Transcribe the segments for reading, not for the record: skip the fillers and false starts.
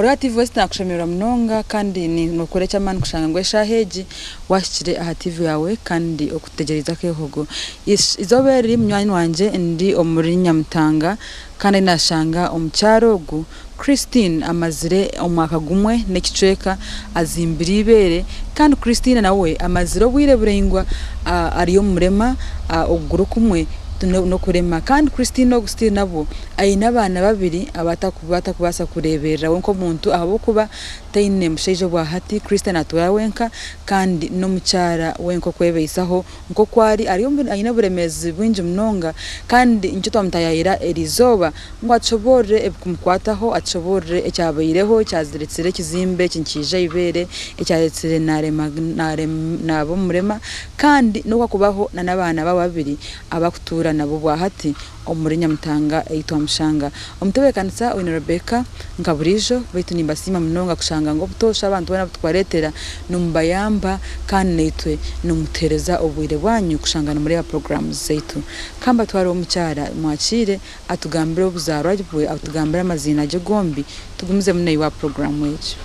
Ori aha TV West nakushemererwa munonga kandi nokora eky'amaani kushanga ngu eshaaha egi wahikire aha TV yaawe kandi okutegyerize akeehogo. Eizooba eri munywani wangye ndi omuri Nyamutanga kandi nashanga omukyara ogu Christine amazire omwaka gumwe n'ekicweka azimbire eibeere kandi Christine nawe amazire obwire buraingwa ari omurema okuguru kumwe n'okurema kandi Christine ogu still nabwo aine abaana babiri abu atakubaasa kureeberera we nk'omuntu ahabw'okuba taine mushaija obwahati. Christine naatuura wenka kandi n'omukyara wenka okwebaisaho. Nk'oku ari, aine oburemeezi bwingi munonga, kandi nikyo twamutayaayira eri izooba ngu atushoboorore ebirikumukwataho, atushoboorore ekyabaireho, ekyaretsire ekizimbe eki nikiija aha ibeere, ekyaretsire naaba omurema, kandi n'oku arikubaho n'abaana be babiri abu arikutuura nabo obwahati omuri Nyamutanga ei twamushanga. Omutebeekanisa oine Rebecca nka buriijo, beitu nimbasiima munonga kushanga ngu obutoosha abantu boona abu turikubareetera nimubayamba kandi naitwe nimutuheereza obwire bwanyu kushanga nimureeba puroguraamu zaitu. Ka mbatware ow'omukyara mwakiire atugambire obuzaarwa bwe, atugambire amaziina ge gombi tugumizemu naiwe aha puroguraamu egi.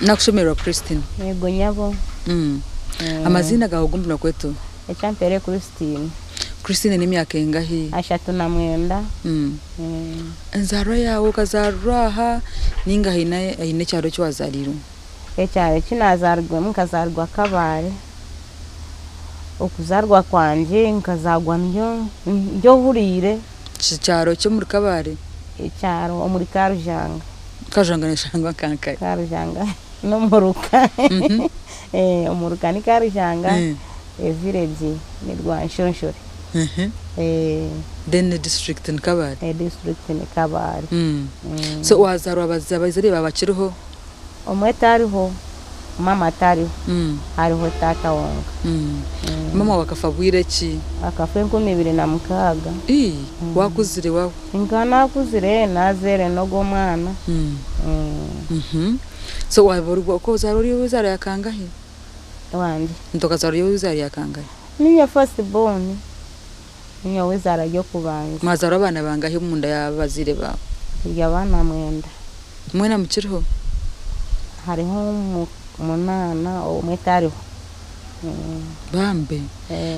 Nakushemererwa Christine. Yego nyabo. Amaziina gaawe gombi nokwetwa? Ekyampeere Christine. Christine n'emyaka engahi? 39. Enzaarwa yaawe okazaarirwa aha ninga haine haine ekyaro eki wazaariirwemu? Ekyaro eki naazaarirwemu nkazaarirwa Kabale. Okuzaarwa kwangye nkazaarwa ndi ohuriire. Kyaro ki omuri Kabale? Ekyaro omuri Karujanga. Karujanga neshangwa nka nkahi? Karujanga n'omuruka. Omuruka ni Karujanga, e village ni Rwanshonshore. Then district ni Kabale? District ni Kabale. So wazaarwa abazaire baawe bakiriho? Omwe tariho, maama tariho, hariho taata wonka. Maama waawe akafa bwire ki? Akafa 2006. Ii, waakuzire waaba? Nkaba naakuzire, naazaire n'ogwo omwana. So waaba ori okazaarwa ori ow'ezaara ya kangahi? Wangye. Nti okazaarwa ori ow'ezaara ya kangahi? Niinye first born, niinye ow'ezaara ry'okubanza. Mwazaarwa abaana bangahi omunda y'abazaire baawe? Turi abaana mwenda. Mwena mukiriho? Hariho munaana omwe tariho. Bambe.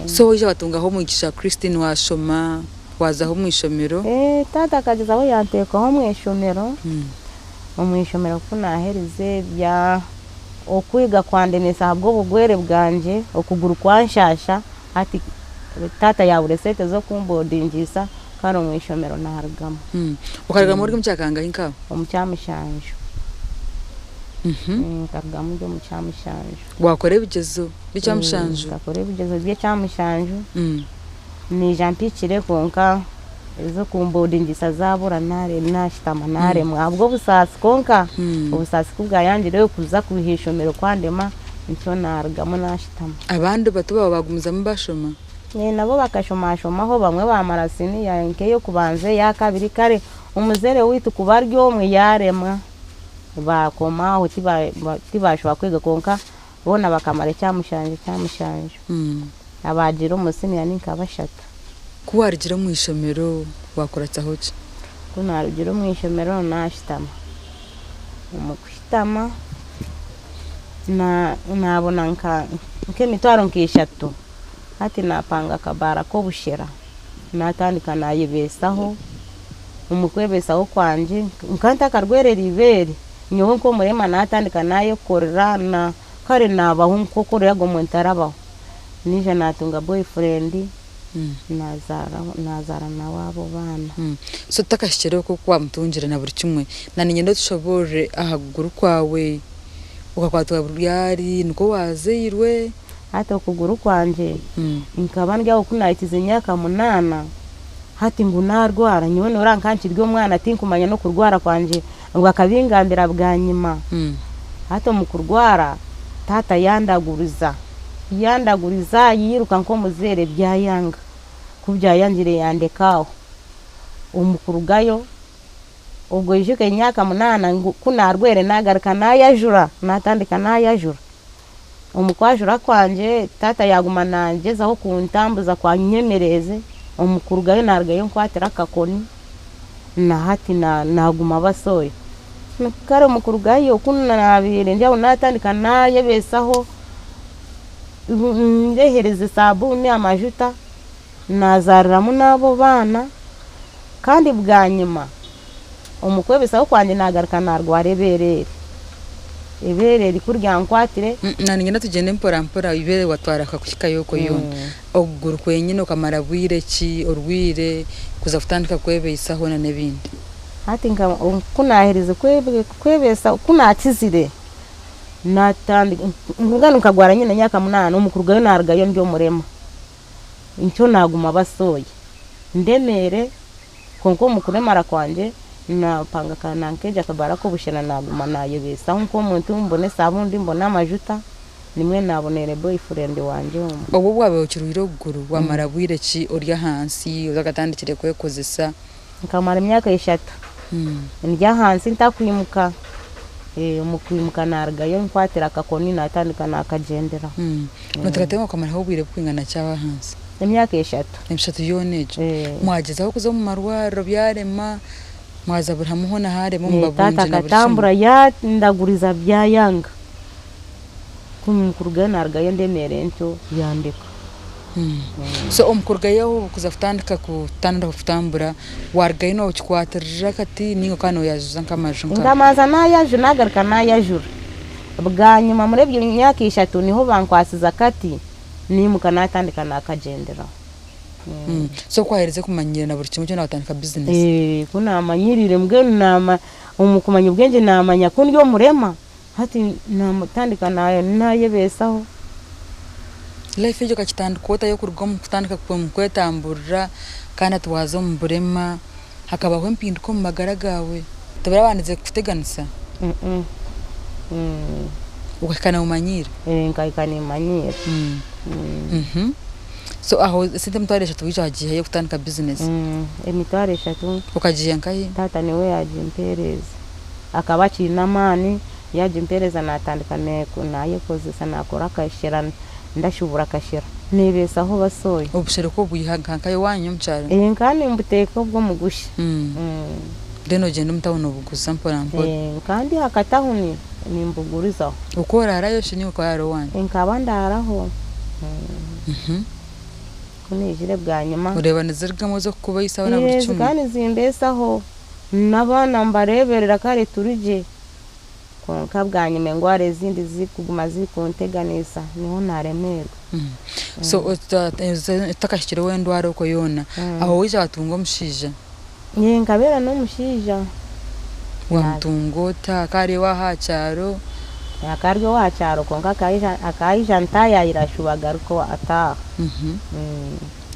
So waija watungaho omugisha Christine washoma, wazaho omu ishomero? Taata akagyezaho yanteekaho omu ishomero. Omu ishomero ku naaherize bya okwega kwandemesa ahabw'obugwere bwangye, okuguru kwanshaasha, hati taata yaabura esente z'okumbodingisa kare omu ishomero naarugamu. Okarugamu ori omu kya kangahi nk'aho? Omu kyamushanju. Nkarugamu ndi omu kyamushanju. Waakora ebigyezo by'ekyamushanju? Nkakora ebigyezo by'ekyamushanju, naija mpikire kwonka Ez'okumbodingisa zaabura naashutama naaremwa ahabw'obusaasi kwonka obusaasi ku bwayangire kuza kwiha ishomero kwandema nikyo naarugamu naashutama. Abandi bato baawe baagumizamu baashoma? Nabo bakashomashomaho bamwe baamara siniya nk'ey'okubanza ey'akabiri kare omuzaire waitu kuba ari omwe yaaremwa baakoma aho tibaashuba kwega kwonka boona bakamara ekyamushanju ekyamushanju. Abaagiire omu siniya ni nka bashatu. Ku waarugire omu ishomero waakuratsaho ki? Ku naarugire omu ishomero naashutama. Omu kushutama naabona nk'emitwaro nk'eshatu. Hati naapanga akabaara k'obushera naatandika naayebeesaho. Omu kwebeesaho kwangye nkaba ntakarwerire eibeere, nyowe nk'omurema naatandika naayekorera. Kare naabaho nk'oku oriya ogwo muntu arabaho. Naija naatunga boyfriend, naazaara nawe abo baana. So tutakahikire okwo oku waamutungire na buri kimwe, na niinyenda otushoboorore aha kuguru kwawe, okakwatwa ryari, nikwo waazairwe? Hati okuguru kwangye nkaba ndi aho ku naahikize emyaka munaana, hati ngu naarwara, nyowe noreeba nka nkiri omwana tinkumanya n'okurwara kwangye Ngu akabingambira bwanyima. Hati omu kurwara taata yandaguriza, yandaguriza yiruka nk'omuzeire byayanga, ku byayangire yandeka aho. Omu kurugayo obwo oijuke emyaka munaana ngu ku naarwaire naagaruka naayajura, naatandika naayajura. Omu kwajura kwangye taata yaaguma naangyezaho kuntambuza ku anyemereeze, omu kurugayo naarugayo nkwatire akakoni na hati naaguma basooya. Kare omu kurugayo ku naabaire ndi aho naatandika naayebeesaho, ndeehereza esabuuni, amajuta, Naazaariramu n'abo baana, kandi bwanyima omu kwebesaho kwangye naagaruka naarwara ebeere eri. Ebeere eri ku ryankwatire. Niinyenda tugyende mpora mpora eibeere watwara rikakuhikayo okwo yoona. Okuguru kwenyine okamara bwire ki orwaire kuza kutandika kwebeisaho n'ebindi? Hati nka ku naaherize kwebesaho, ku naakizire, naatandika, mbwenu nkagwara nyine emyaka munaana, omu kurugayo naarugayo ndi omurema. Ntyo naaguma basooya ndemeere, kwonka omu kuremara kwangye naapanga ka nankeegye akabaara k'obushera naaguma naayebeesaho nk'omuntu mbone esaabundi mbone amajuta nimwe naaboneire boyfriend wangye omwe. Obu obwabaire okirwaire okuguru wamara bwire ki ori ahansi otakatandikire kwekozesa? Nkamara emyaka eshatu ndi ahansi ntakwimuka, omu kwimuka narugayo nkwatire akakoni natandika nakagyenderaho. Noteekateeka ngu okamaraho obwire burikwingana ki aho ahansi? Emyaka eshatu. Eshatu yoona egyo? Mwagyezaho kuza omu marwariro byarema, mwaza buri hamwe hoona harema omu Taata babungi na buri kimwe? akatambura yandaguriza byayanga, ku kurugayo narugayo ndemeire ntyo yandeka. So omu kurugayo kuza kutandika kutandika kutambura, warugayo nokikwatirira akati ninga okaba noyajuza nk'amaju nka. Nkamanza nayaju nagaruka nayajura, bwanyima muri ebyo myaka ishatu niho bankwasize akati niimuka natandika nakagyenderaho. So ku waherize kumanyira na buri kimwe kyona watandika bizinesi? Ku namanyirire mbwenu nama omu kumanya obwengye namanya ku ndi omurema. Hati naatandika naayebeesaho. Life egyo okagitandika ota y'okuruga omu kutandika kwetamburira kandi hati waaza omu burema, hakabaho empinduka omu magara gaawe? Tibarabandize kukuteganisa? Okahika noomanyiira? Nkahika nimmanyiira. So aho esente emitwaro eshatu waija wagiihahi ey'okutandika bizinesi? Emitwaro eshatu. Okagiiha nkahi? Taata niwe yaagimpeereza. Akaba akiine amaani, yaagimpeereza naatandika naayekozesa naakora akashera, ndashubura akashera, neebeesaho basooya. Obushera oku obwiha nka nkahi owaanyu omu kyaro? Nkaba nimbuteeka obwo omu gusha. Then ogyenda omu tawuni obuguza mpora mpora. Nkaba ndi aha katawuni nimbugurizaho. Okaba oraarayo shi ninga okaba oraara owaanyu? Nkaba ndaaraho. Ku naijire bwanyima. Oreeba nizirugamu ez'okukubaisaho na buri kimwe? Zikaba nizimbeesaho. N'abaana mbareeberera kare turi gye, kwonka bwanyima endwara ezindi zikuguma zirikunteganisa niho naaremeerwa. So otakahikire ow'endwara okwo yoona, aho waija waatunga omushaija? Nkabeera n'omushaija. Waamutunga ota? Akaba ari ow'aha aha kyaro? Akaba ari ow'aha kyaro kwonka akaija ntaayaayira ashuba agaruka ataaha.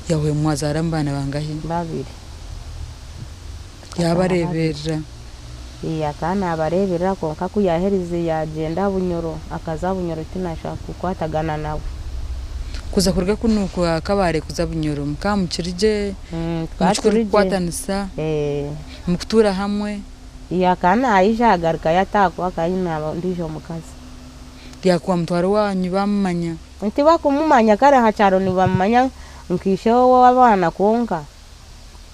Yaahwera mwazaara abaana bangahi? Babiri. Yaabareeberera. Ee, akaba naabareeberera kwonka ku yaaherize yaagyenda Bunyoro, akaza Bunyoro tinaashobora kukwatagana nawe. Kuza kuruga kunu kwa Kabale kuza Bunyoro mukaba mukiri gye, Tukaba turi gye. mukikurakwatanisa, mukutuura hamwe? Ee, akaba naija agarukayo ataaha kuba akaba aine ondiijo mukazi. Yaakuba mutwara owaanyu baamumanya? Tibakumumanya kare aha kyaro nibamumanya nka ishe w'abaana kwonka.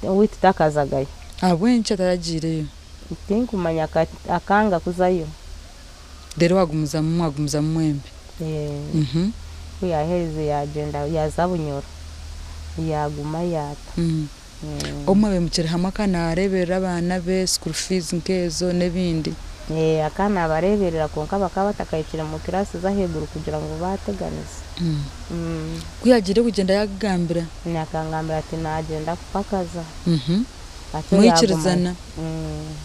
Owaitu takazagayo. Ahabw'enki ataragiireyo? Tinkumanya akanga kuzayo. Reero wagumizamu mwagumizamu mwembi? Ee. Ku yaaherize yaagyenda yaaza Bunyoro yaaguma yaata. Obu mwabaire mukiri hamwe akaba naareeberera abaana be, school fees nk'ezo n'ebindi? Ee, akaba naabareeberera kwonka bakaba batakahikire mu kiraasi z'ahaiguru kugira ngu baateganisa. Ku yaagiire kugyenda yaakugambira? Akangambira ati naagyenda kupakaza. Atyo Mwikirizana? yaaguma.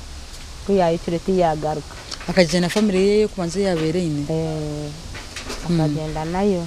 Ku yaahikire tiyaagaruka. Akagyenda na famire ye ey'okubanza ei yaabaire aine? Ee, akagyenda nayo.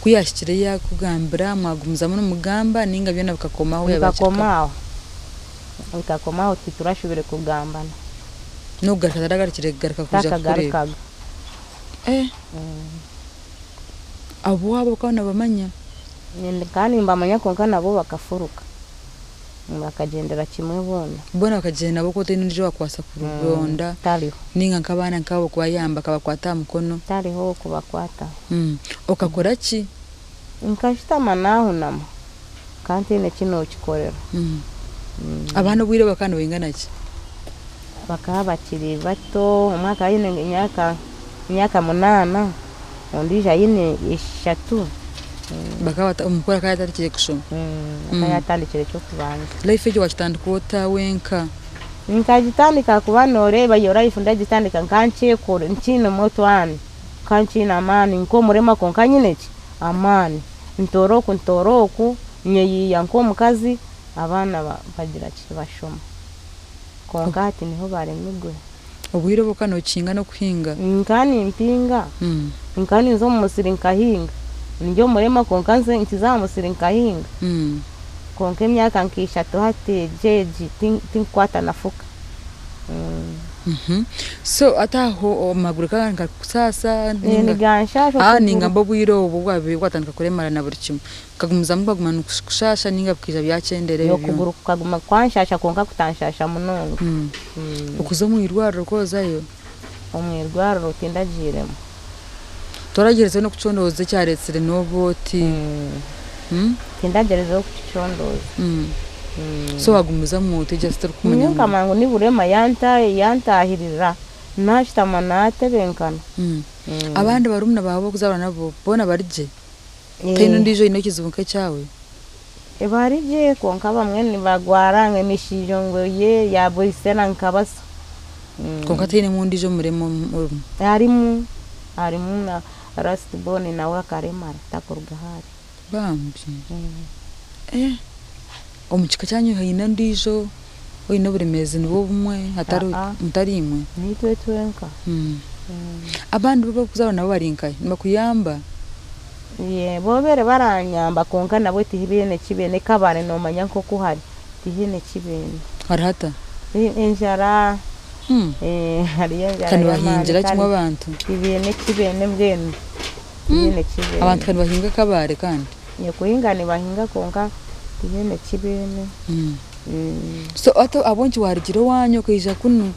Ku yaahikire yaakugambira mwagumizamu nimugamba nainga byona bikakoma aho yaaba Bikakoma akiri aho, bikakoma aho titurashubire kugambana. N'okugaruka taragarukire kugaruka kwija kukureeba? Takagarukaga. Eh! Ab'owaabo okaba noobamanya? Nkaba nimbamanya kwonka nabo bakafuruka. Bakagyendera kimwe boona. Boona bakagyenda nabo ku otaine ondiijo owaakubaasa kuronda Tariho. nainga nk'abaana nk'abo kubayamba akabakwata aha mukono? Tariho ow'okubakwataho. Okakora ki? Nkashutama naahunama nkaba ntaine ki nookikorera. Abaana obwire obwo bakaba nibaingana ki? Bakaba bakiri bato, omwe akaba aine emyaka emyaka munaana, ondiijo aine eshatu. Bakaba bata omukuru akaba yaatandikire kushoma? Akaba yaatandikire eky'okubanza. Life egyo waakitandika ota wenka? Nkagitandika ahakuba nooreeba eyo life ndagitandika nka nkyekora nkiinemu otwani, nka nkiine amaani nk'omurema kwonka nyine ki? Amaani. Ntoora oku ntoora oku, nyeyiiya nk'omukazi, abaana bagira ki? Bashoma. Kwonka hati niho baremigwe. Obwire obu okaba nookihinga n'okuhinga? Nkaba nimpinga. Nkaba ninza omu musiri nkahinga. Ndi omurema kwonka nze nkiza aha musiri nkahinga. Kwonka emyaka nka ishatu hati egi egi tinkukwata na fuka. So hati aho amaguru gakaba nigakusaasa ninga? Niganshaasha Ah okuguru. ningamba obwire obu obwabaire bwatandika kuremara na buri kimwe. Bikagumizamu bikaguma nikukushaasha ninga bikaija byakyendera ebyo byona? Okuguru kukaguma kwanshasha kwonka kutanshasha munonga. Okuza omu irwariro kwozayo? Omu irwariro tindagiiremu. Toragyerizeho n'okucondooza ekyaretsire n'oba oti? Tindagyerizeho kukicondooza. So wagumizamu oti just orikumanya Nyowe ngu. nkamanya ngu ni burema yantahirira nashutama natebenkana. Abandi barumuna baawe abu orikuzaarwa nabo boona bari gye? Tihaine ondiijo oine ekizibu nk'ekyawe? Bari gye kwonka abamwe nibagwara ngu emishiijo ngu ye yaboitsire nkabaso. Kwonka tihainemu ondiijo omurema orimu? Harimu, harimu na last born nawe akaremara takuruga ahu ari. Bambi! Eh! Omu kika kyanyu haine ondiijo oine oburemeezi nibwo bumwe hatari mutari imwe? Niitwe twenka. Abandi bo abu orikuzaarwa nabo bari nkahi? Nibakuyamba? Yee, boobere baranyamba kwonka nabwe tihaine eki baine. Kabare noomanya nk'oku hari, tihaine eki baine. Hari hata? Enjara, hariyo enjara Ka y'amaani nibahingira kimwe kare abantu? tibaine eki baine mbwenu, tihaine eki baine. Abantu ka nibahinga Kabare kandi? Kuhinga nibahinga kwonka tihaine eki baine. So hati ahabw'enki waarugire owaanyu okaija kunu?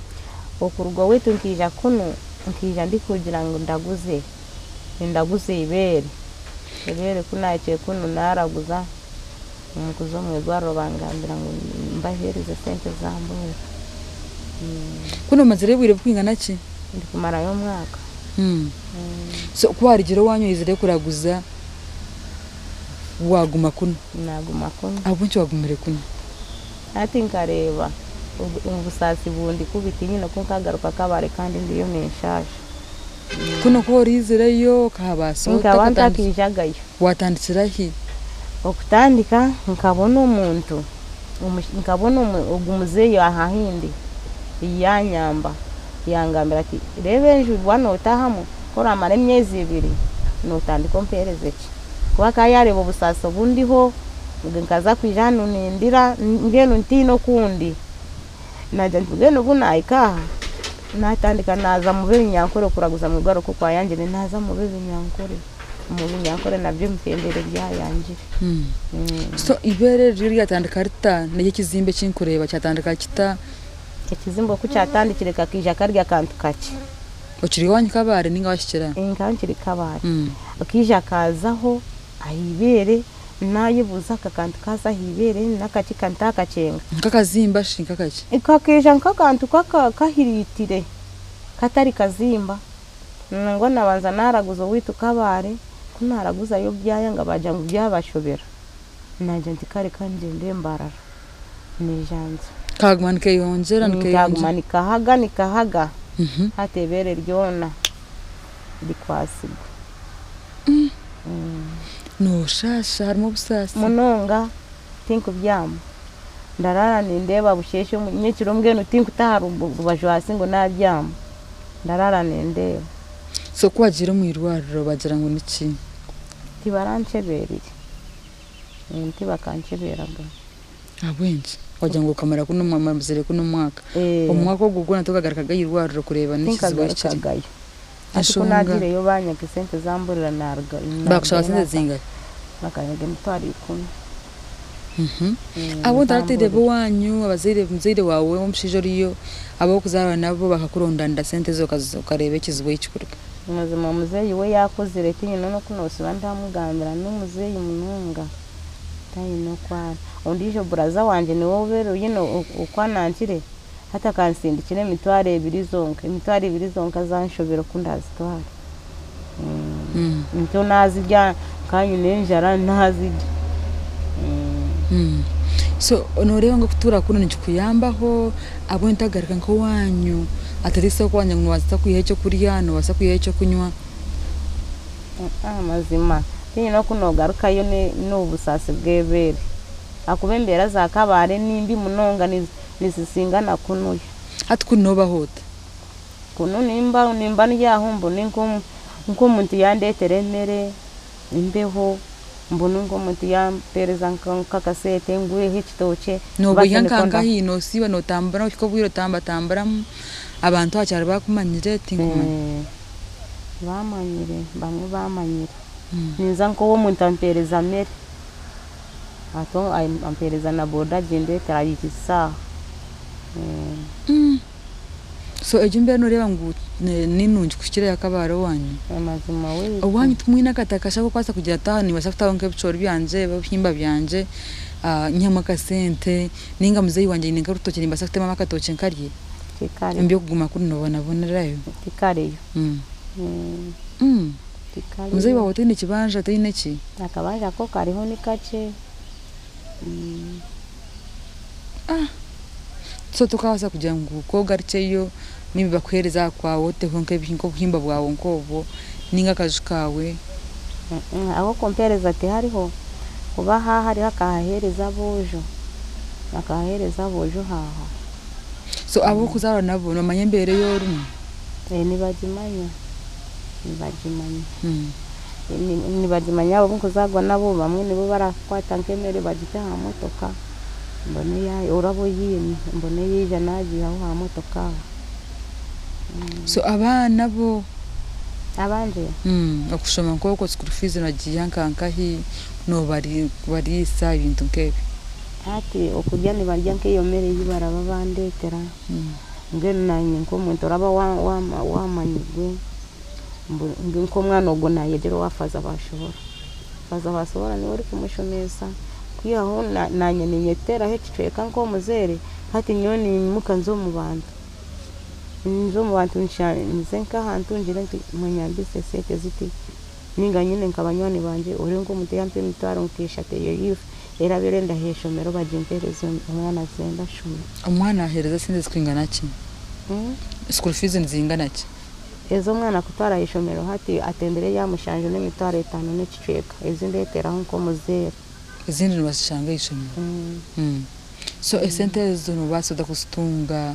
Okuruga owaitu nkaija kunu, nkaija ndikugira ngu ndaguze, nindaguza eibeere. Eibeere ku naahikire kunu naaraguza, omu kuza omu irwariro bangambira ngu mbaheereze sente zambwera. Kunu omazireyo obwire burikwingana ki? Ndikumarayo omwaka. So ku waarugire owaanyu oizire kuraguza, waaguma kunu? Naaguma kunu. Ahabw'enki waagumire kunu? Hati nkareeba obusaasi bundi kubi tinyine oku nkagaruka Kabale kandi ndiyo ninshaasha. Kunu ku oriizireyo okahabaasa ota? Nkaba ntakiijagayo. Waatandikira hi? Okutandika nkabona omuntu, nkabona ogu muzeeyi aha ahi ndi yaanyamba yangambira ati reeba enju waaba nootaahamu ku oraamara emyezi ebiri nootandika ompeereze ki? Kuba akaba yaareeba obusaasi obu ndiho, nkaza kwija hanu nindira mbwenu ntiine oku ndi. Naagira nti mbwenu obu naahika aha, naatandika naaza omu b'ebinyankore kuraguza mwirwariro oku kwayangire, naaza omu b'ebinyankore, omu binyankore nabyo ebitembere byayangire. So eibeere eryo ryatandika rita? Nari ekizimba eki ndikureeba kyatandika kita? Ekizimba oku kyatandikire kakaija kari akantu kakye. Okiri owaanyu Kabale nainga waahikire aha? Nkaba nkiri Kabale. Akaija kaazaho aha ibeere, naayebuuza aka kantu kaaza aha ibeere n'akaki ka ntaakakyenga. Nk'akazimba shi nk'akaki? Kakaija nk'akantu kahiriitire katari kazimba. Nangwa naabanza naaraguza owaitu Kabale, ku naaraguzayo byayanga baagira ngu byabashobera. Naagira nti kare ka ngyende Mbarara. Naija ntyo. Kaguma nikeyongyera nikeyongyera. Kaguma nikahaga nikahaga hati eibeere ryona rikwatsirwe. Nooshaasha harimu obusaasi. Munonga tinkubyama ndaraara nindeeba busheeshe nyekiro mbwenu tinkuta aha rubaju ahansi ngu naabyama ndaraara nindeeba. So ku wagiire omu irwariro bagira ngu niki? Tibarankyeberire, tibakankyebereraga. Ahabw'enki? Wagira ngu okamara kunu omazire kunu omwaka. Omwaka ogwo gwona tokagarukaga ah'irwariro kureeba n'ekizibu ahu kiri? Tinkagarukagayo. Hati ku Enshonga? naagiireyo baanyaga esente zamburira naaruga Baakushaba naarugayo sente naataha. zingahi? Bakanyaga 100,000. Abu otarataire Zamburira. b'owaanyu, abazaire muzaire waawe w'omushaija oriyo, ab'okuzaarwa nabo bakakurondanira sente ezo okareeba ekizibu ahu kirikuruga? Mazima muzeeyi we yaakuzire tinyine n'oku noosiba ndamugambira n'omuzeeyi munonga tayine oku ari. Ondiijo buraza wangye niwe obeire oine oku anankire hati akansindikira 20,000 zonka, 20,000 zonka zanshobera oku ndazitwara. Ntyo naazirya nkanyine enjara naazirya. So nooreeba ngu okutuura kunu nikikuyambaho ahabw'enki otagaruka nk'owaanyu at least okwanya ngu noobaasa kwihayo ekyokurya, noobaasa kwihayo ekyokunywa? Amazima tinyine oku noogarukayo n'obusaasi bw'ebeere ahakuba embeera za Kabale nimbi munonga nizisinga na kunuya. Hati kunu noobaho ota? Kunu nimba nimba ndi aho mbone nk'omuntu yandeetera emere mbeho, mbone nk'omuntu yampeereza nk'akasente ngureho ekitookye Noobeiha mbaase nikwo nka nda. nkahi noosiiba nootambura ohika obwire otambatamburamu abantu aha kyaro baakumanyire tinkumanya. Baamanyire, bamwe baamanyire. Ninza nk'ow'omuntu ampeereza mere, ati ampeereza na boda agindeetera ayihisa aha. So egyo embeera nooreeba ngu ni nungi kukira eya Kabale owaanyu? Amazima weitu. Owaanyu timwine akataka kasha ak'okubaasa kugira oti aha nimbaasa kutaho nk'ebicoori byangye oba ebihimba byangye nyihemu akasente ninga muzeeyi wangye aine nk'orutookye nimbaasa kutemamu akatookye nkarye? Tikariyo. Eby'okuguma kunu noobonabonerayo? Tikariyo. Muzeeyi Tikariyo. waawe taine kibanja taine ki? Akabanja ko kariho ni kakye. So tokabaasa kugira ngu ku ogarukyeyo maybe bakuheereze aha kwawe oteho nk'obuhimba bwawe nk'obwo ninga akaju kaawe? Ah'okumpeereza tihariho kuba haaha hariho akahaheereza aboojo, akahaheereza aboojo haaha. So ab'okuzaarwa nabo nibamanya embeera ei orimu? Nibagimanya, nibagimanya. Nibagimanya abu nkuzaarwa nabo bamwe nibo barakwata nk'emere bagite aha motoka mbone oraba oyiine mbone yaija naagiihaho aha motoka aho. So abaana bo? Abangye? Okushoma nk'okwo school fees nogiiha nka nkahi, noobariisa ebintu nk'ebyo? Hati okurya nibarya nk'eyo mere ei baraba bandeetera mbwenu naanye nk'omuntu oraba waamanyirwe nk'omwana ogwo naayegyera owa Faaza Bashohora. Faaza Bashohora niwe orikumushomesa kwihaho naanye ninyeteeraho ekicweka nk'omuzaire hati nyowe ninyimuka nze omu bantu, nze omu bantu nze nk'ahantu ngire nti munyambise esente ziti ninga nyine nka banywani bangye ori nk'omuntu yampa 3,000 eyo yiifu eraba erenda ah'eishomero bagimpeereze omwana agyende ashome. Omwana aheereza esente zirikwingana ki? School fees nizingana ki? Ez'omwana kutwara ah'eishomero hati atembire eya mushanju n'50,000 n'ekicweka ezi ndeeteraho nk'omuzaire. Ezindi nibazishanga ah'eishomero? So esente ezo noobaasa ota kuzitunga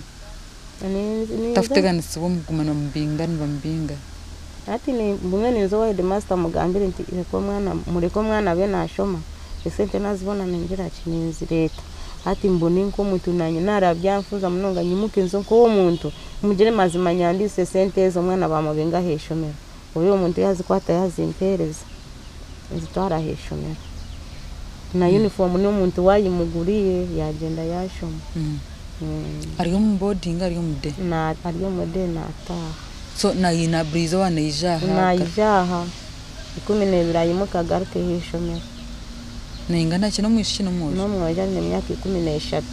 otakuteganisibwa omu kuguma nibamubinga nibamubinga? Hati bumwe ninza owa headmaster mugambire nti reka omwana mureke omwana abe naashoma esente naazibona ningira ki ninzireeta. Hati mbone nk'omuntu naanye naareba byanfuuza munonga nyimuke nze nk'ow'omuntu mugire mazima nyambiise esente ezo omwana baamubinga ah'eishomero. Obe omuntu yaazikwata yaazimpeereza nzitwara ah'eishomero. Na uniform n'omuntu waayimuguriire yaagyenda yaashoma. Ari omu boarding ari omu day? Ari omu day naataaha. So na buri izooba naija aha? Naija aha 12 ayimuke agaruke ah'eishomero. Naingana ki n'omwishiki n'omwojo? N'omwojo aine emyaka 13.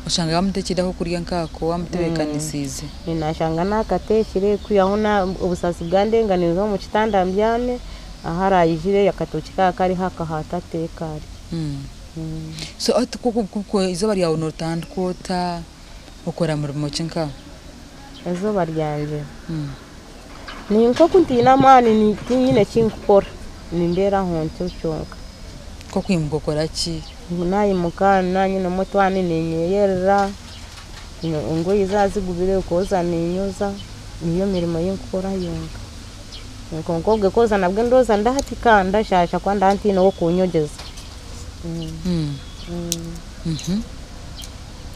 Oshanga wamuteekyire akokurya nkaako wamutebeekanisiize? Nashanga naakateekire kwihaho obusaasi bwandenga ninza omu kitanda mbyame ahu araayijire akatookye kaaba kariho akahaata ateeke arye. So hati eizooba ryawe nootandika ota okora murimo ki nkawe? Eizooba ryangye ninka oku ntiine amaani tinyine eki nkukora nimbeera aho ntyo kyonka. Nk'okwimuka okora ki? Naayimuka naanyinemu otwani niinyeyerera, engoye zaaba zigubire kwoza ninyoza, niyo mirimo ei nkukora yonka. Kwonka obwe kwoza nabwe ndooza ndahatika ndashaasha kuba ndaba ntiine ow'okunyogeza.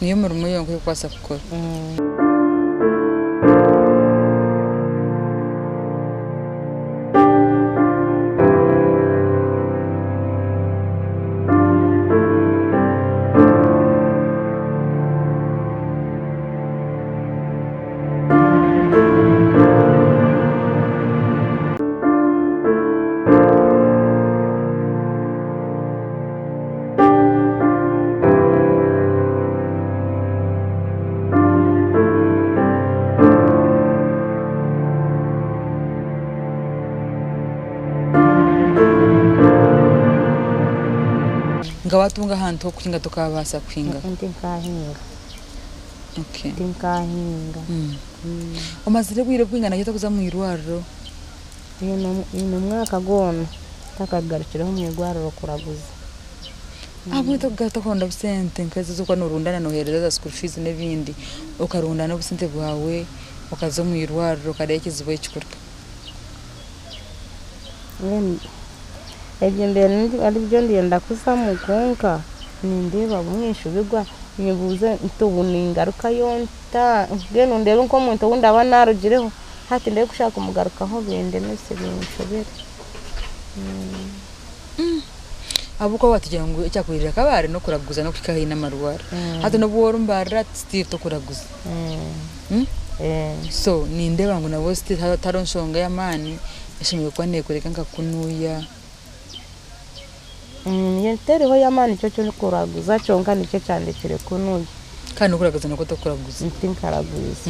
Niyo mirimo yonka ei orikubaasa kukora. Nka waatunga ahantu h'okuhinga tokaabaasa kuhinga? Tinkahinga. Tinkahinga. Omazire obwire bwingana ki otarikuza omu irwariro? Nyine omwaka gwona ntakagarukireho omu irwariro kuraguza. Ahabw'enki otarikuronda busente nk'ezo ezi orikuba norundana noheereza za school fees n'ebindi, okarundana obusente bwawe okaza omu irwariro okareeba ekizibu ahu kirikuruga? Mbwenu ebyo mbaire aribyo ndenda kuzamu kwonka nindeeba bumwe nshobegwa nyebuuza nti obu ningarukayo nta mbwenu ndeebe nk'omuntu ou ndaba naarugireho hati ndeebe kushaaha kumugarukaho bindemese binshobere. Ahabw'okuba waatugira ngu ekyakuhwereire Kabare n'okuraguza n'okuhika haihi n'amarwariro. Hati n'obu waaba ori still tokuraguza. So nindeeba ngu nabwo still tihariho nshonga y'amaani eshemereire kuba neekureka nka kunuuya. Teriho y'amaani nikyo ky'okuraguza kyonka nikyo kyandekire kunuuya. Kandi n'okuraguza nakwo tokuraguza? Tinkaragwize.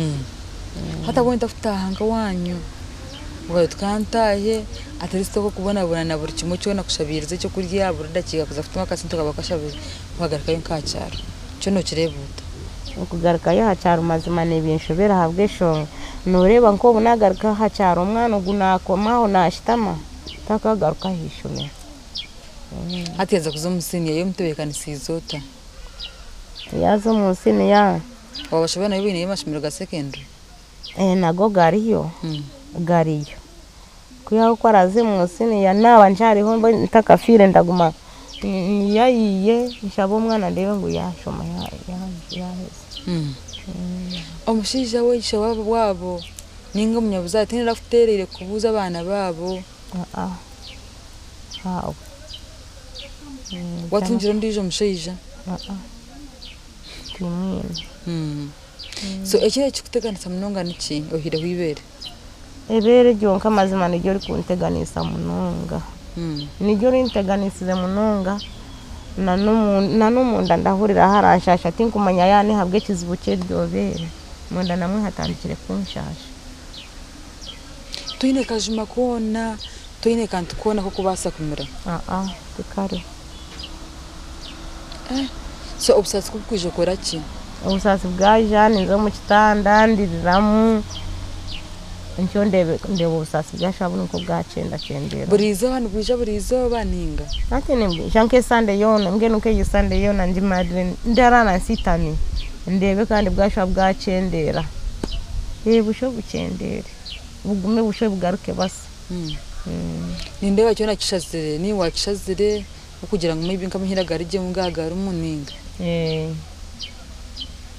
Hati ahabw'enki otakutaaha nk'owaanyu okagira oti kantaahe at least okubonabona na buri kimwe kyona kushabiiriza ekyokurya buri dakiika kuza kutunga akasente okaba okashabiiriza okagarukayo nk'aha kyaro kyo nookireeba ota? Okugarukayo aha kyaro mazima nibinshobera ahabw'enshonga nooreeba nk'obu naagaruka aha kyaro omwana ogu naakomaho naashutama takagaruka aha ishomero. Hati yaaza kuza omu siniya yo omutebeekanisiize ota? Yaaza omu siniya. Waabashobera nayo baineyo amashomero ga secondary? Nago gariyo, gariyo. Kwihaho ku araaze omu siniya naaba nkyariho mbwenu ntakafiire ndaguma nyayiye nshabe omwana ndeebe ngu yaashoma yaaheza. Omushaija we ishe waabo ninga omunyabuzaare tihaine orakuteereire kubuuza abaana baabo? Haawe. Watungire ondiijo mushaija? Timwine. So ekiro ekirikuteganisa munonga niki oihireho eibeere? Eibeere ryonka mazima niryo rikunteganisa munonga. Niryo rinteganisize munonga na n'omunda ndahurira haranshasha tinkumanya yaaba n'ahabw'ekizibu ky'eryo beere, omunda namwo hatandikire kunshasha. Toine kajuma koona, toine kantu koona k'okubaasa kumira? Tikariho. So obusaasi ku burikwija okora ki? Obusaasi bwaija ninza omu kitanda ndiriramu ntyo ndeeba obusaasi bwashusha buri nk'obwakyendakyendeera. Buri izooba nibwija buri izooba ninga? Hati nibwija nk'esande yoona mbwenu nk'egi sande yoona ngimarire ndaraara nsitami ndeebe kandi bwashusha bwakyendeera. Bushe bukyendeere bugume bushe bugaruke basa. Nindeeba kyona kishazire niiwe wakishazire okugira ngu maybe nk'amahiri agarigyemu ngaha garimu ninga?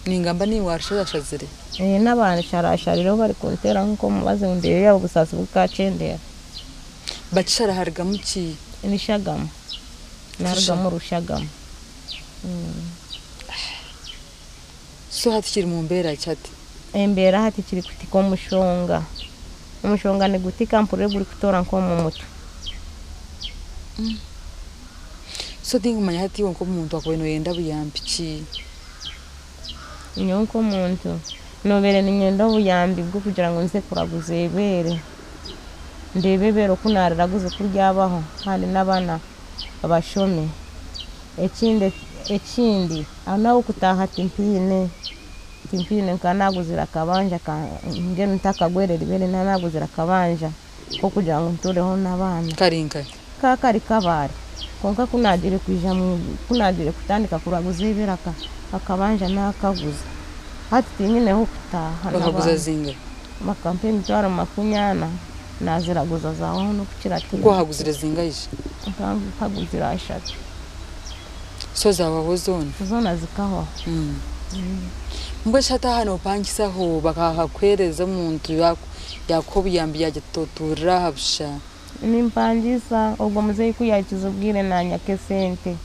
Ningamba niiwe warishazashazire. N'abansharasharireho barikunteeraho nk'omubazi ngu ndeebe yaaba obusaasi bukakyendeera. Bakishara harugamu ki? Nishagama, niharugamu rushagama. So hati kiri mu mbeera ki hati? Embeera hati kiri kutika omushonga. Omushonga nigutika mpurire gurikutoora nk'omu mutwe. So tinkumanya hati iwe nk'omuntu wakubaire noyenda buyambi ki? Nyowe nk'omuntu nobaire niinyenda obuyambi bw'okugira ngu nze kuraguza eibeere. Ndeebe eibeere oku naariraguza oku ryabaho kandi n'abaana bashome. Ekindi n'ah'okutaaha timpaine, timpaine nkaba naaguzire akabanja mbwenu ntakagwerire eibeere nkaba naaguzire akabanja k'okugira ngu ntuureho n'abaana. Kari nkahi? Kakaba kari Kabale kwonka ku naagiire kwija ku naagiire kutandika kuraguza eibeere akabanja naakaguza. Hati tinyine h'okutaaha Wakaguza zingahi? Bakampa emitwaro 40. Naaziraguza zaawaho n'okukira Ku wahaguzire zingahi? Nkaba mpaguzire ashatu. So zaawaho zoona? Zoona zikahwaho. Mbwenu shi hati aha noopangisaho bakahakuheereza omuntu yaakuha obuyambi yaagira ati otuurire aha busha? Nimpangisa, ogwo muzeeyi ku yaahikize obwire naanyaka esente.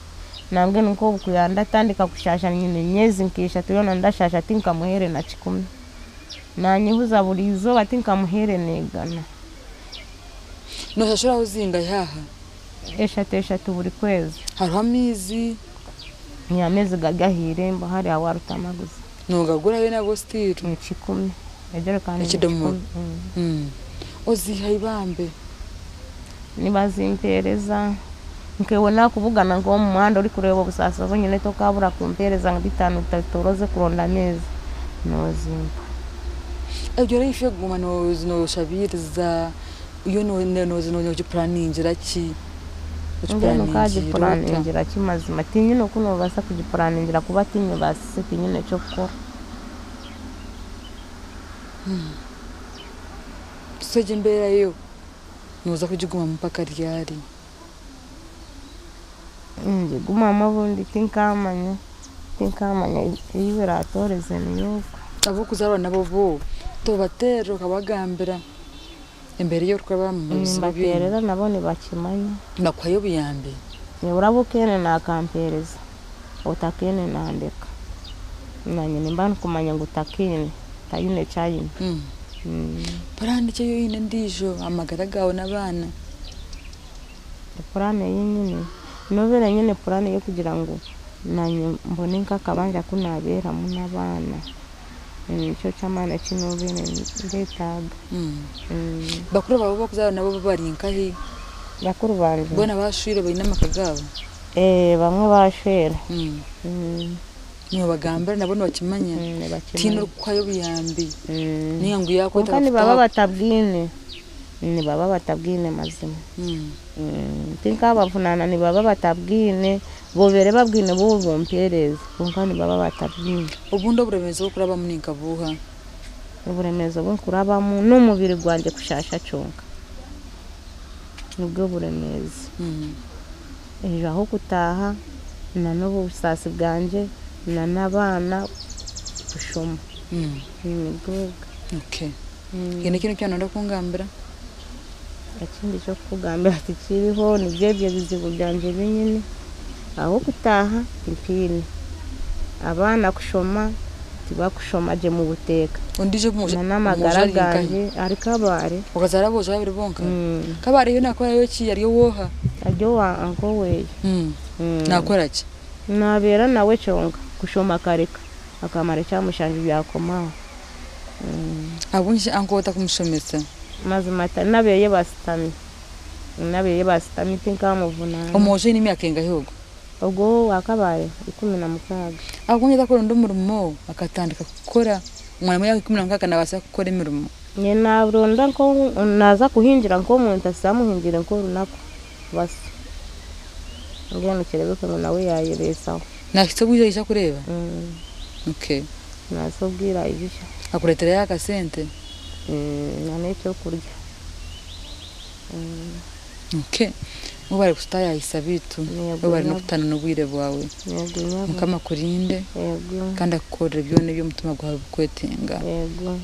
Nambwenu nk'obu ku ndatandika kushaasha nyine emyezi nk'eshatu yoona ndashaasha tinkamuheere na kikumi. Naanyehuza buri izooba tinkamuheere n'eigana. Nooshashuraho zingahi aha? Eshatu eshatu buri kwezi. Hariho amaizi? Ni amaizi gari aha irembo hariya Warutamaguzi. Noogagurayo nabwo still? Ni kikumi. Ejerikani ni Ekidomora? kikumi. Oziiha hi bambe? Nibazimpeereza. Nkaiwe naakubugana nk'omu muhanda orikureeba obusaasi obu nyine tokaabura kumpeereza nka bitaano bitatu oze kuronda amaizi noozimpa. Egyo life y'okuguma nooshabiiriza yo noogipuraningira ki? Mbwenu Ogipuraningiire ota? nkaagipuraningira ki mazima? Tinyine oku noobaasa kugipuraningira kuba tinyebaasise tinyine ky'okukora. So egyo embeera yo nooza kugigumamu mpaka ryari? Ningigumamu obundi tinkaamanya, tinkaamanya ei buraatooreze niyo okwo. Ab'okuzaarwa nabo bo tobateerera okabagambira embeera ei orikurabamu ebizibu ebi oine? Nimbateerera nabo nibakimanya. Nibakuhayo obuyambi? Nibura obu okeine naakampeereza, otakeine nandeka. Naanye nimba ndikumanya ngu takeine, taine eki aine. Puraani ki ei oine endiijo aha magara gaawe n'abaana? Puraani ei nyine, nobeire nyine puraani y'okugira ngu naanye mbone nk'akabanja aku naabeeramu n'abaana. Nikyo ky'amaani eki nobeire ndetaaga. Bakuru baawe abu orikuzaarwa nabo bo bari nkahi? Bakuru bangye? Boona baashwire baine amaka gaabo? Bamwe baashwera. Noobagambira nabo nibakimanya? Nibakimanya. Tihaine orikukuhayo obuyambi nainga ngu yaakweta Kwonka nibaba bakutaho? batabwine, nibaba batabwine mazima. Tinkabavunaana nibaba batabwine, bobeire babwine bo bumpeereze kwonka nibaba batabwine. Obundi oburemeezi obu orikurabamu ni nka buuha? Oburemeezi obu nkurabamu n'omubiri gwangye kushaasha kyonka, nibwo buremeezi. Enju ah'okutaaha na n'obusaasi bwangye na n'abaana kushoma, nibwo obwo. Okay. Haine ekindi eki waaba nooyenda kungambira? Ekindi eky'okukugambira tikiriho, nibyo ebyo ebizibu byangye ebi nyine. Ah'okutaaha timpaine, abaana kushoma tibakushoma gye mu buteeka. Ondiijo omwojo Na n'amagara ari nkahi? gangye ari Kabare. Okazaara aboojo babiri bonka? Kabare yo naakorayo ki? Ari ow'oha? Ari owa uncle weeye. Naakora ki? Naabeera nawe kyonka, kushoma akareka, akamara ekyamushanju byakoma aho. Ahabw'enki uncle we otakumushomesa? Mazima n'abeeye basitami, n'abeeye basitami tinkamuvunaana. Omwojo aine emyaka engahi ogwo? Ogwo owa Kabare 16. Ahabw'enki otakuronda omurimo akatandika kukora? Omwana w'emyaka 16 naabaasa kukora emirimo. Nyowe naaronda naaza kuhingira nk'omuntu amuhingire nk'orunaku basi. Mbwenu kireebeke ngu nawe yaayebeesaho. Naahitsya obwire aija kureeba? Okay. Naahitsya obwire aija. Akureeterayo akasente? Na n'ekyokurya. Okay. Webare kututaayaayisa beitu, webare n'okutaana n'obwire bwawe. Mukama akurinde kandi akukorere byona ebi omutima gwawe gurikwetenga.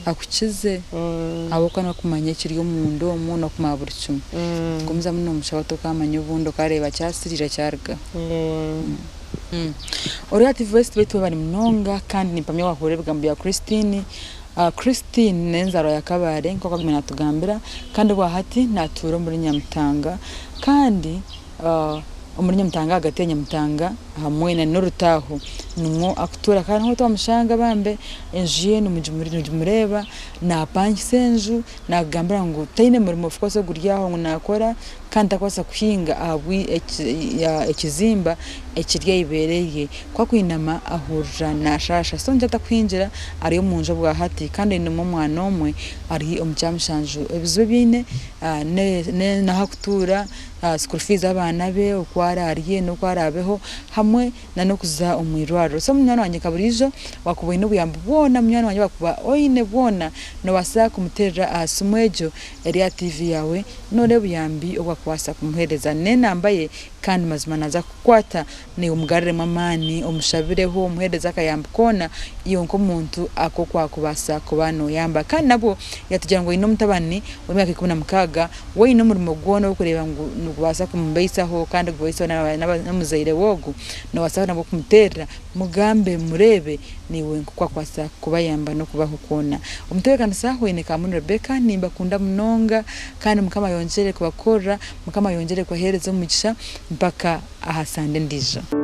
Akukize ahabw'okuba niwe arikumanya ekiri omunda omwo n'okumanya buri kimwe. Gumizamu noomushaba tokaamanya obundi okareeba kyasiriira kyarugaho. Ori aha TV West beitu webare munonga kandi nimpamya waahurira ebigambo bya Christine. Christine n'enzaarwa ya Kabale nk'oku agumire naatugambira kandi obwahati naatuura omuri Nyamutanga kandi omuri Nyamutanga ahagati ya Nyamutanga hamwe na n'Orutaaho nimwo arikutuura kandi niho twamushanga bambe enju ye nimugimureeba naapangisa enju naakugambira ngu taine murimo of course oguri aho ngu naakora. Kandi takubaasa kuhinga ahabw'ekizimba ekiri aha ibeere rye. Ku akwinama ahurira naashaasha. So nikyo atakuhingira ari omu nju obwahati kandi ainemu omwana omwe ari omu kyamushanju. Ebizibu ebi aine n'ahu arikutuura, school fees z'abaana be, oku araarye n'oku araabeho hamwe n'okuza omu irwariro. So munywani wangye nka buriijo waakuba oine obuyambi bwona munywani wangye waakuba oine bwona noobaasa kumuteerera aha simu egyo eri aha tiivi yaawe Nooreeba obuyambi obu arikubaasa kumuheereza n'enamba ye kandi mazima naaza kukukwata naiwe omugaruremu amaani, omushabireho, omuheereze akayambi koona iwe nk'omuntu ak'oku waakubaasa kuba nooyamba. Kandi nabwo yaatugira ngu aine omutabani w'emyaka 16 we aine omurimo gwona orikureeba ngu nigubaasa kumubaisaho kandi gubaiseho n'omuzaire we ogwo, noobaasa nabwo kumuteerera mugambe mureebe naiwe nk'oku waakubaasa kubayamba n'okubaho kwona. Omutebeekanisa Oine Kamuni Rebecca, nimbakunda munonga kandi Mukama ayongyere kubakorera, Mukama ayongyere kubaheereza omugisha mpaka aha sande endiijo.